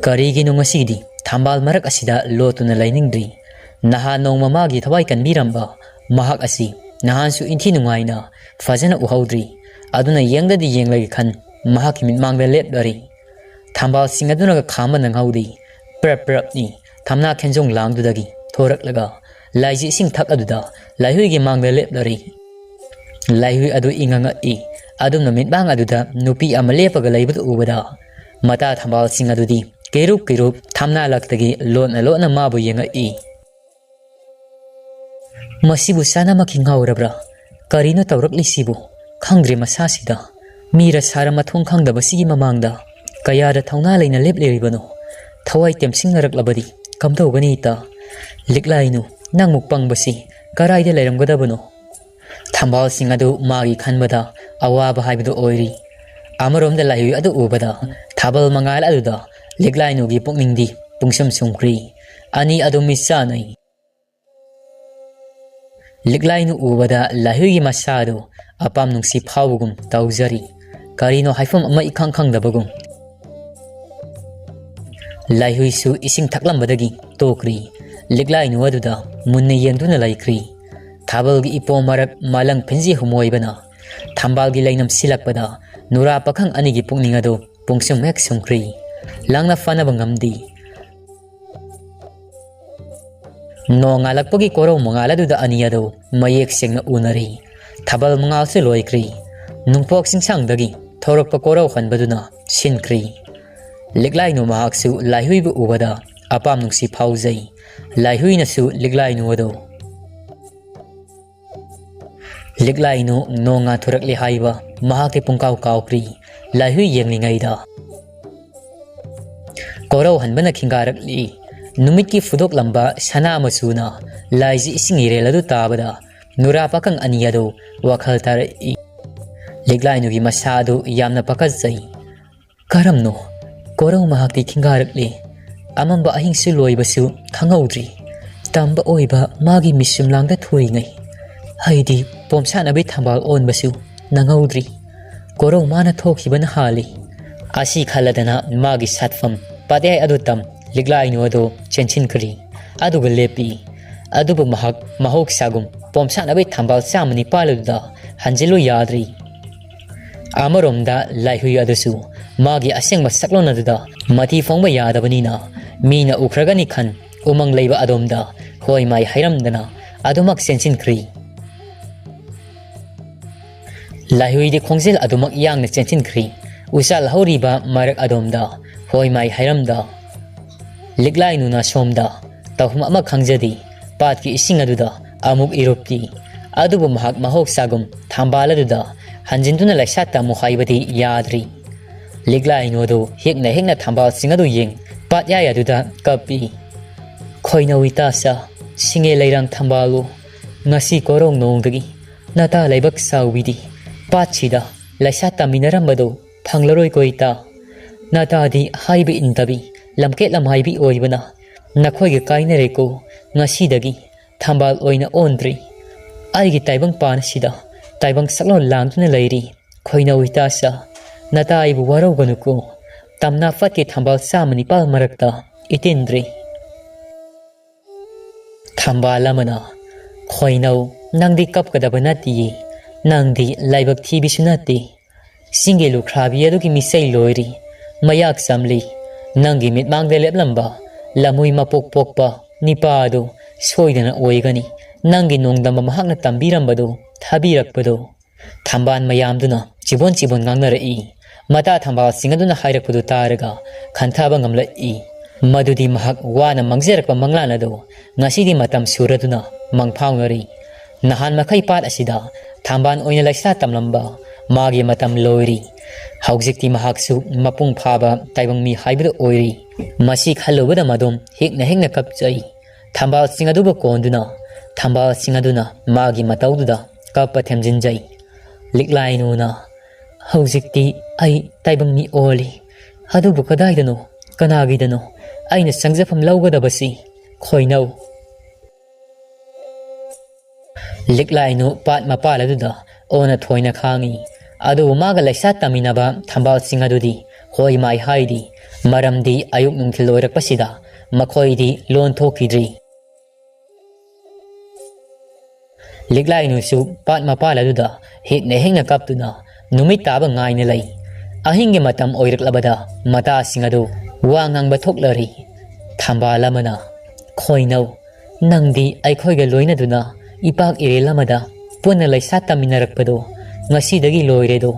ꯀꯔꯤꯒꯤꯅꯣ ꯉꯁꯤꯗꯤ ꯊꯝꯕꯥꯜ ꯃꯔꯛ ꯑꯁꯤꯗ ꯂꯣꯠꯇꯨꯅ ꯂꯩꯅꯤꯡꯗ꯭ꯔꯤ? ꯅꯍꯥꯟ ꯅꯣꯡꯃ ꯃꯥꯒꯤ ꯊꯋꯥꯏ ꯀꯟꯕꯤꯔꯝꯕ ꯃꯍꯥꯛ ꯑꯁꯤ ꯅꯍꯥꯟꯁꯨ ꯏꯟꯊꯤ ꯅꯨꯡꯉꯥꯏꯅ ꯐꯖꯅ ꯎꯍꯧꯗ꯭ꯔꯤ꯫ ꯑꯗꯨꯅ ꯌꯦꯡꯗꯗꯤ ꯌꯦꯡꯂꯒꯦ ꯈꯟ ꯃꯍꯥꯛꯀꯤ ꯃꯤꯠꯃꯥꯡꯗ ꯂꯦꯞꯂꯔꯤ꯫ ꯊꯝꯕꯥꯜꯁꯤꯡ ꯑꯗꯨꯅꯒ ꯈꯥꯝꯕ ꯅꯪꯍꯧꯗꯦ꯫ ꯄ꯭ꯔꯞ ꯄ꯭ꯔꯞꯅꯤ ꯊꯝꯅꯥ ꯈꯦꯟꯖꯣꯡ ꯂꯥꯡꯗꯨꯗꯒꯤ ꯊꯣꯔꯛꯂꯒ ꯂꯥꯏꯖꯤ ꯏꯁꯤꯡ ꯊꯛ ꯑꯗꯨꯗ ꯂꯥꯏꯍꯨꯏꯒꯤ ꯃꯥꯡꯗ ꯂꯦꯞꯂꯔꯤ꯫ ꯂꯥꯏꯍꯨꯏ ꯑꯗꯨ ꯏꯉꯉꯛꯏ꯫ ꯑꯗꯨꯝꯅ ꯃꯤꯠꯃꯥꯡ ꯑꯗꯨꯗ ꯅꯨꯄꯤ ꯑꯃ ꯂꯦꯞꯄꯒ ꯂꯩꯕꯗꯨ ꯎꯕꯗ ꯃꯇꯥ ꯊꯝꯕꯥꯜꯁꯤꯡ ꯑꯗꯨꯗꯤ ꯀꯩꯔꯨꯞ ꯀꯩꯔꯨꯞ ꯊꯝꯅꯥ ꯂꯛꯇꯒꯤ ꯂꯣꯟꯅ ꯂꯣꯟꯅ ꯃꯥꯕꯨ ꯌꯦꯡꯉꯛꯏ꯫ ꯃꯁꯤꯕꯨ ꯆꯥꯅꯃꯛꯀꯤ ꯉꯥꯎꯔꯕ꯭ꯔꯥ? ꯀꯔꯤꯅꯣ ꯇꯧꯔꯛꯂꯤꯁꯤꯕꯨ? ꯈꯪꯗ꯭ꯔꯦ ꯃꯁꯥꯁꯤꯗ꯫ ꯃꯤꯔ ꯁꯥꯔ ꯃꯊꯣꯡ ꯈꯪꯗꯕꯁꯤꯒꯤ ꯃꯃꯥꯡꯗ ꯀꯌꯥꯗ ꯊꯧꯅꯥ ꯂꯩꯅ ꯂꯦꯞꯂꯤꯕꯅꯣ? ꯊꯋꯥꯏ ꯇꯦꯝꯁꯤꯡꯅꯔꯛꯂꯕꯗꯤ ꯀꯝꯗꯧꯒꯅꯤ ꯏꯇꯥ? ꯂꯤꯛꯂꯥꯏꯅꯨ, ꯅꯪꯃꯨꯛ ꯄꯪꯕꯁꯤ ꯀꯔꯥꯏꯗ ꯂꯩꯔꯝꯒꯗꯕꯅꯣ? ꯊꯝꯕꯥꯜꯁꯤꯡ ꯑꯗꯨ ꯃꯥꯒꯤ ꯈꯟꯕꯗ ꯑꯋꯥꯕ ꯍꯥꯏꯕꯗꯨ ꯑꯣꯏꯔꯤ꯫ ꯑꯃꯔꯣꯝꯗ ꯂꯥꯏꯍꯨꯏ ꯑꯗꯨ ꯎꯕꯗ ꯊꯥꯕꯜ ꯃꯉꯥꯜ ꯑꯗꯨꯗ ꯂꯤꯛꯂꯥꯏꯅꯨꯒꯤ ꯄꯨꯛꯅꯤꯡꯗꯤ ꯄꯨꯡꯁꯨꯝ ꯁꯨꯝꯈ꯭ꯔꯤ꯫ ꯑꯅꯤ ꯑꯗꯨ ꯃꯤꯠ ꯆꯥꯅꯩ꯫ ꯂꯤꯛꯂꯥꯏꯅꯨ ꯎꯕꯗ ꯂꯥꯏꯍꯨꯏꯒꯤ ꯃꯁꯥꯗꯨ ꯑꯄꯥꯝ ꯅꯨꯡꯁꯤ ꯐꯥꯎꯕꯒꯨꯝ ꯇꯧꯖꯔꯤ꯫ ꯀꯔꯤꯅꯣ ꯍꯥꯏꯐꯝ ꯑꯃ ꯏꯈꯪ ꯈꯪꯗꯕꯒꯨꯝ꯫ ꯂꯥꯏꯍꯨꯏꯁꯨ ꯏꯁꯤꯡ ꯊꯛꯂꯝꯕꯗꯒꯤ ꯇꯣꯛꯈ꯭ꯔꯤ꯫ ꯂꯤꯛꯂꯥꯏꯅꯨ ꯑꯗꯨꯗ ꯃꯨꯟꯅ ꯌꯦꯡꯗꯨꯅ ꯂꯩꯈ꯭ꯔꯤ꯫ ꯊꯥꯕꯜꯒꯤ ꯏꯄꯣꯝ ꯃꯔꯛ ꯃꯥꯂꯪ ꯐꯤꯟꯖꯤ ꯍꯨꯃꯣꯏꯕꯅ ꯊꯝꯕꯥꯜꯒꯤ ꯂꯩꯅꯝ ꯁꯤꯜꯂꯛꯄꯗ ꯅꯨꯔꯥ ꯄꯥꯈꯪ ꯑꯅꯤꯒꯤ ꯄꯨꯛꯅꯤꯡ ꯑꯗꯨ ꯄꯨꯡꯁꯨꯝ ꯍꯦꯛ ꯁꯨꯝꯈ꯭ꯔꯤ꯫ ꯂꯥꯡꯅ ꯐꯥꯅꯕ ꯉꯝꯗꯦ꯫ ꯅꯣꯡꯉꯥꯜꯂꯛꯄꯒꯤ ꯀꯣꯔꯧ ꯃꯉꯥꯜ ꯑꯗꯨꯗ ꯑꯅꯤ ꯑꯗꯨ ꯃꯌꯦꯛ ꯁꯦꯡꯅ ꯎꯅꯔꯤ꯫ ꯊꯥꯕꯜ ꯃꯉꯥꯜꯁꯨ ꯂꯣꯏꯈ꯭ꯔꯤ꯫ ꯅꯣꯡꯄꯣꯛ ꯆꯤꯡꯁꯥꯡꯗꯒꯤ ꯊꯣꯔꯛꯄ ꯀꯣꯔꯧ ꯍꯟꯕꯗꯨꯅ ꯁꯤꯟꯈ꯭ꯔꯤ꯫ ꯂꯤꯛꯂꯥꯏꯅꯨ ꯃꯍꯥꯛꯁꯨ ꯂꯥꯏꯍꯨꯏꯕꯨ ꯎꯕꯗ ꯑꯄꯥꯝ ꯅꯨꯡꯁꯤ ꯐꯥꯎꯖꯩ꯫ ꯂꯥꯏꯍꯨꯏꯅꯁꯨ ꯂꯤꯛꯂꯥꯏꯅꯨ ꯑꯗꯨ꯫ ꯂꯤꯛꯂꯥꯏꯅꯨ ꯅꯣꯡ ꯉꯥꯟꯊꯣꯔꯛꯂꯦ ꯍꯥꯏꯕ ꯃꯍꯥꯛꯇꯤ ꯄꯨꯡꯀꯥꯎ ꯀꯥꯎꯈ꯭ꯔꯤ꯫ ꯂꯥꯏꯍꯨꯏ ꯌꯦꯡꯂꯤꯉꯩꯗ ꯀꯣꯔꯧ ꯍꯟꯕꯅ ꯈꯤꯡꯒꯥꯔꯛꯂꯤ꯫ ꯅꯨꯃꯤꯠꯀꯤ ꯐꯨꯗꯣꯛꯂꯝꯕ ꯁꯅꯥ ꯃꯆꯨꯅ ꯂꯥꯏꯖꯤ ꯏꯁꯤꯡ ꯏꯔꯦꯜ ꯑꯗꯨ ꯇꯥꯕꯗ ꯅꯨꯔꯥ ꯄꯥꯈꯪ ꯑꯅꯤ ꯑꯗꯨ ꯋꯥꯈꯜ ꯇꯥꯔꯛꯏ꯫ ꯂꯤꯛꯂꯥꯏꯅꯨꯒꯤ ꯃꯁꯥ ꯑꯗꯨ ꯌꯥꯝꯅ ꯄꯥꯈꯠꯆꯩ꯫ ꯀꯔꯝꯅꯣ? ꯀꯣꯔꯧ ꯃꯍꯥꯛꯇꯤ ꯈꯤꯡꯒꯥꯔꯛꯂꯤ꯫ ꯑꯃꯝꯕ ꯑꯍꯤꯡꯁꯨ ꯂꯣꯏꯕꯁꯨ ꯈꯪꯍꯧꯗ꯭ꯔꯤ꯫ ꯇꯝꯕ ꯑꯣꯏꯕ ꯃꯥꯒꯤ ꯃꯤꯁꯨꯝꯂꯥꯡꯗ ꯊꯨꯔꯤꯉꯩ, ꯍꯥꯏꯗꯤ ꯄꯣꯝꯁꯥꯠꯅꯕꯤ ꯊꯝꯕꯥꯜ ꯑꯣꯟꯕꯁꯨ ꯅꯪꯍꯧꯗ꯭ꯔꯤ꯫ ꯀꯣꯔꯧ ꯃꯥꯅ ꯊꯣꯛꯈꯤꯕꯅ ꯍꯥꯜꯂꯤ꯫ ꯑꯁꯤ ꯈꯜꯂꯗꯅ ꯃꯥꯒꯤ ꯁꯥꯠꯐꯝ ꯄꯥꯠꯌꯥꯏ ꯑꯗꯨ ꯇꯝ ꯂꯤꯛꯂꯥꯏꯅꯨ ꯑꯗꯨ ꯆꯦꯟꯁꯤꯟꯈ꯭ꯔꯤ꯫ ꯑꯗꯨꯒ ꯂꯦꯞꯄꯤ꯫ ꯑꯗꯨꯕꯨ ꯃꯍꯥꯛ ꯃꯍꯧꯁꯥꯒꯨꯝ ꯄꯣꯝꯁꯥꯠꯅꯕꯤ ꯊꯝꯕꯥꯜ ꯆꯥꯝꯃ ꯅꯤꯄꯥꯜ ꯑꯗꯨꯗ ꯍꯟꯖꯤꯜꯂꯨ ꯌꯥꯗ꯭ꯔꯤ꯫ ꯑꯃꯔꯣꯝꯗ ꯂꯥꯏꯍꯨꯏ ꯑꯗꯨꯁꯨ ꯃꯥꯒꯤ ꯑꯁꯦꯡꯕ ꯁꯛꯂꯣꯟ ꯑꯗꯨꯗ ꯃꯊꯤ ꯐꯣꯡꯕ ꯌꯥꯗꯕꯅꯤꯅ, ꯃꯤꯅ ꯎꯈ꯭ꯔꯒꯅꯤ ꯈꯟ ꯎꯃꯪ ꯂꯩꯕ ꯑꯗꯣꯝꯗ ꯍꯣꯏ ꯃꯥꯏ ꯍꯩꯔꯝꯗꯅ ꯑꯗꯨꯃꯛ ꯆꯦꯟꯁꯤꯟꯈ꯭ꯔꯤ꯫ ꯂꯥꯏꯍꯨꯏꯗꯤ ꯈꯣꯡꯖꯦꯜ ꯑꯗꯨꯃꯛ ꯌꯥꯡꯅ ꯆꯦꯟꯁꯤꯟꯈ꯭ꯔꯤ꯫ ꯎꯆꯥꯜ ꯍꯧꯔꯤꯕ ꯃꯔꯛ ꯑꯗꯣꯝꯗ ꯍꯣꯏ ꯃꯥꯏ ꯍꯩꯔꯝꯗ ꯂꯤꯛꯂꯥꯏꯅꯨꯅ ꯁꯣꯝꯗ ꯇꯧꯐꯝ ꯑꯃ ꯈꯪꯖꯗꯦ꯫ ꯄꯥꯠꯀꯤ ꯏꯁꯤꯡ ꯑꯗꯨꯗ ꯑꯃꯨꯛ ꯏꯔꯨꯞꯇꯤ꯫ ꯑꯗꯨꯕꯨ ꯃꯍꯥꯛ ꯃꯍꯧꯁꯥꯒꯨꯝ ꯊꯝꯕꯥꯜ ꯑꯗꯨꯗ ꯍꯟꯖꯤꯟꯗꯨꯅ ꯂꯩꯁꯥꯠ ꯇꯝꯃꯨ ꯍꯥꯏꯕꯗꯤ ꯌꯥꯗ꯭ꯔꯤ꯫ ꯂꯤꯛꯂꯥꯏꯅꯨ ꯑꯗꯨ ꯍꯦꯛꯅ ꯍꯦꯛꯅ ꯊꯝꯕꯥꯜꯁꯤꯡ ꯑꯗꯨ ꯌꯦꯡ ꯄꯥꯠꯌꯥꯏ ꯑꯗꯨꯗ ꯀꯞꯄꯤ꯫ ꯈꯣꯏꯅꯧ ꯏꯇꯥꯆꯥ, ꯁꯤꯡꯉꯦ ꯂꯩꯔꯥꯡ ꯊꯝꯕꯥꯜꯂꯨ, ꯉꯁꯤ ꯀꯣꯔꯣꯡ ꯅꯣꯡꯗꯒꯤ ꯅꯇꯥ ꯂꯥꯏꯕꯛ ꯆꯥꯎꯕꯤꯗꯤ ꯄꯥꯠꯁꯤꯗ ꯂꯩꯁꯥ ꯇꯝꯃꯤꯟꯅꯔꯝꯕꯗꯨ ꯐꯪꯂꯔꯣꯏꯀꯣ ꯏꯇꯥ꯫ ꯅꯇꯥꯗꯤ ꯍꯥꯏꯕ ꯏꯟꯗꯕꯤ ꯂꯝꯀꯦꯠ ꯂꯝꯍꯥꯏꯕꯤ ꯑꯣꯏꯕꯅ ꯅꯈꯣꯏꯒ ꯀꯥꯏꯅꯔꯦꯀꯣ꯫ ꯉꯁꯤꯗꯒꯤ ꯊꯝꯕꯥꯜ ꯑꯣꯏꯅ ꯑꯣꯟꯗ꯭ꯔꯤ꯫ ꯑꯩꯒꯤ ꯇꯥꯏꯕꯪ ꯄꯥꯟ ꯑꯁꯤꯗ ꯇꯥꯏꯕꯪ ꯁꯛꯂꯣꯟ ꯂꯥꯡꯗꯨꯅ ꯂꯩꯔꯤ꯫ ꯈꯣꯏꯅꯧ ꯏꯇꯥꯆꯥ, ꯅꯇꯥ ꯑꯩꯕꯨ ꯋꯥꯔꯧꯒꯅꯨꯀꯣ꯫ ꯇꯝꯅꯥ ꯐꯠꯀꯤ ꯊꯝꯕꯥꯜ ꯆꯥꯝꯃ ꯅꯤꯄꯥꯜ ꯃꯔꯛꯇ ꯏꯇꯤꯟꯗ꯭ꯔꯤ꯫ ꯊꯝꯕꯥꯜ ꯑꯃꯅ, ꯈꯣꯏꯅꯧ, ꯅꯪꯗꯤ ꯀꯞꯀꯗꯕ ꯅꯠꯇꯤꯌꯦ꯫ ꯅꯪꯗꯤ ꯂꯥꯏꯕꯛ ꯊꯤꯕꯤꯁꯨ ꯅꯠꯇꯦ꯫ ꯆꯤꯡꯒꯤ ꯂꯨꯈ꯭ꯔꯥꯕꯤ ꯑꯗꯨꯒꯤ ꯃꯤꯆꯩ ꯂꯣꯏꯔꯤ꯫ ꯃꯌꯥꯛ ꯆꯝꯂꯤ꯫ ꯅꯪꯒꯤ ꯃꯤꯠꯃꯥꯡꯗ ꯂꯦꯞꯂꯝꯕ ꯂꯝꯍꯨꯏ ꯃꯄꯣꯛ ꯄꯣꯛꯄ ꯅꯤꯄꯥ ꯑꯗꯨ ꯁꯣꯏꯗꯅ ꯑꯣꯏꯒꯅꯤ꯫ ꯅꯪꯒꯤ ꯅꯣꯡꯗꯝꯕ ꯃꯍꯥꯛꯅ ꯇꯝꯕꯤꯔꯝꯕꯗꯨ ꯊꯥꯕꯤꯔꯛꯄꯗꯨ꯫ ꯊꯝꯕꯥꯜ ꯃꯌꯥꯝꯗꯨꯅ ꯆꯤꯕꯣꯟ ꯆꯤꯕꯣꯟ ꯉꯥꯡꯅꯔꯛꯏ꯫ ꯃꯇꯥ ꯊꯝꯕꯥꯜꯁꯤꯡ ꯑꯗꯨꯅ ꯍꯥꯏꯔꯛꯄꯗꯨ ꯇꯥꯔꯒ ꯈꯟꯊꯕ ꯉꯝꯂꯛꯏ꯫ ꯃꯗꯨꯗꯤ ꯃꯍꯥꯛ ꯋꯥꯅ ꯃꯥꯡꯖꯔꯛꯄ ꯃꯪꯂꯥꯟ ꯑꯗꯨ ꯉꯁꯤꯗꯤ ꯃꯇꯝ ꯁꯨꯔꯗꯨꯅ ꯃꯪꯐꯥꯎꯅꯔꯤ꯫ ꯅꯍꯥꯟ ꯃꯈꯩ ꯄꯥꯠ ꯑꯁꯤꯗ ꯊꯝꯕꯥꯜ ꯑꯣꯏꯅ ꯂꯩꯁꯥ ꯇꯝꯂꯝꯕ ꯃꯥꯒꯤ ꯃꯇꯝ ꯂꯣꯏꯔꯤ꯫ ꯍꯧꯖꯤꯛꯇꯤ ꯃꯍꯥꯛꯁꯨ ꯃꯄꯨꯡ ꯐꯥꯕ ꯇꯥꯏꯕꯪ ꯃꯤ ꯍꯥꯏꯕꯗꯨ ꯑꯣꯏꯔꯤ꯫ ꯃꯁꯤ ꯈꯜꯂꯨꯕꯗ ꯃꯗꯨꯝ ꯍꯦꯛꯅ ꯍꯦꯛꯅ ꯀꯞꯆꯩ꯫ ꯊꯝꯕꯥꯜꯁꯤꯡ ꯑꯗꯨꯕꯨ ꯀꯣꯟꯗꯨꯅ ꯊꯝꯕꯥꯜꯁꯤꯡ ꯑꯗꯨꯅ ꯃꯥꯒꯤ ꯃꯇꯧꯗꯨꯗ ꯀꯞꯄ ꯊꯦꯝꯖꯤꯟꯖꯩ꯫ ꯂꯤꯛꯂꯥꯏꯅꯨꯅ, "ꯍꯧꯖꯤꯛꯇꯤ ꯑꯩ ꯇꯥꯏꯕꯪ ꯃꯤ ꯑꯣꯜꯂꯤ꯫ ꯑꯗꯨꯕꯨ ꯀꯗꯥꯏꯗꯅꯣ? ꯀꯅꯥꯒꯤꯗꯅꯣ ꯑꯩꯅ ꯆꯪꯖꯐꯝ ꯂꯧꯒꯗꯕꯁꯤ?" ꯈꯣꯏꯅꯧ꯫ ꯂꯤꯛꯂꯥꯏꯅꯨ ꯄꯥꯠ ꯃꯄꯥꯜ ꯑꯗꯨꯗ ꯑꯣꯟꯅ ꯊꯣꯏꯅ ꯈꯥꯡꯉꯤ꯫ ꯑꯗꯨꯕꯨ ꯃꯥꯒ ꯂꯩꯁꯥ ꯇꯝꯃꯤꯟꯅꯕ ꯊꯝꯕꯥꯜꯁꯤꯡ ꯑꯗꯨꯗꯤ ꯍꯣꯏ ꯃꯥꯏ ꯍꯥꯏꯔꯤ, ꯃꯔꯝꯗꯤ ꯑꯌꯨꯛ ꯅꯨꯡꯊꯤꯜ ꯑꯣꯏꯔꯛꯄꯁꯤꯗ ꯃꯈꯣꯏꯗꯤ ꯂꯣꯟ ꯊꯣꯛꯈꯤꯗ꯭ꯔꯤ꯫ ꯂꯤꯛꯂꯥꯏꯅꯨꯁꯨ ꯄꯥꯠ ꯃꯄꯥꯜ ꯑꯗꯨꯗ ꯍꯤꯛꯅ ꯍꯤꯛꯅ ꯀꯞꯇꯨꯅ ꯅꯨꯃꯤꯠ ꯇꯥꯕ ꯉꯥꯏꯅ ꯂꯩ꯫ ꯑꯍꯤꯡꯒꯤ ꯃꯇꯝ ꯑꯣꯏꯔꯛꯂꯕꯗ ꯃꯇꯥꯁꯤꯡ ꯑꯗꯨ ꯋꯥ ꯉꯥꯡꯕ ꯊꯣꯛꯂꯔꯤ꯫ ꯊꯝꯕꯥꯜ ꯑꯃꯅ, "ꯈꯣꯏꯅꯧ, ꯅꯪꯗꯤ ꯑꯩꯈꯣꯏꯒ ꯂꯣꯏꯅꯗꯨꯅ ꯏꯄꯥꯛ ꯏꯔꯦꯜ ꯑꯃꯗ ꯄꯨꯟꯅ ꯂꯩꯁꯥ ꯇꯝꯃꯤꯟꯅꯔꯛꯄꯗꯣ ꯉꯁꯤꯗꯒꯤ ꯂꯣꯏꯔꯦꯗꯣ꯫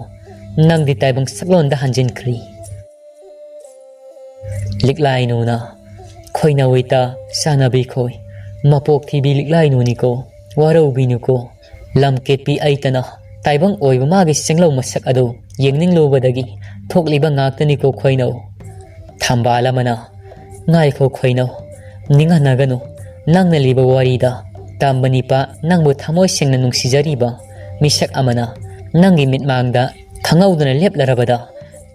ꯅꯪꯗꯤ ꯇꯥꯏꯕꯪ ꯁꯛꯂꯣꯟꯗ ꯍꯟꯖꯤꯟꯈ꯭ꯔꯤ꯫" ꯂꯤꯛꯂꯥꯏꯅꯨꯅ, "ꯈꯣꯏꯅꯧ ꯏꯇꯥ, ꯆꯥꯟꯅꯕꯤ ꯈꯣꯏ, ꯃꯄꯣꯛ ꯊꯤꯕꯤ ꯂꯤꯛꯂꯥꯏꯅꯨꯅꯤꯀꯣ, ꯋꯥꯔꯧꯕꯤꯅꯨꯀꯣ꯫ ꯂꯝ ꯀꯦꯠꯄꯤ ꯑꯩꯇꯅ ꯇꯥꯏꯕꯪ ꯑꯣꯏꯕ ꯃꯥꯒꯤ ꯆꯦꯡꯂꯧ ꯃꯁꯛ ꯑꯗꯨ ꯌꯦꯡꯅꯤꯡꯂꯨꯕꯗꯒꯤ ꯊꯣꯛꯂꯤꯕ ꯉꯥꯛꯇꯅꯤꯀꯣ ꯈꯣꯏꯅꯧ꯫" ꯊꯝꯕꯥꯜ ꯑꯃꯅ, "ꯉꯥꯏꯈꯣ ꯈꯣꯏꯅꯧ, ꯅꯤꯡꯍꯟꯅꯒꯅꯨ꯫ ꯅꯪꯅ ꯂꯤꯕ ꯋꯥꯔꯤꯗ ꯇꯝꯕꯅꯤꯄꯥ ꯅꯪꯕꯨ ꯊꯃꯣꯏ ꯁꯦꯡꯅ ꯅꯨꯡꯁꯤꯖꯔꯤꯕ ꯃꯤꯁꯛ ꯑꯃꯅ ꯅꯪꯒꯤ ꯃꯤꯠꯃꯥꯡꯗ ꯈꯪꯍꯧꯗꯅ ꯂꯦꯞꯂꯔꯕꯗ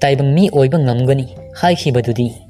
ꯇꯥꯏꯕꯪ ꯃꯤ ꯑꯣꯏꯕ ꯉꯝꯒꯅꯤ ꯍꯥꯏꯈꯤꯕꯗꯨꯗꯤ?"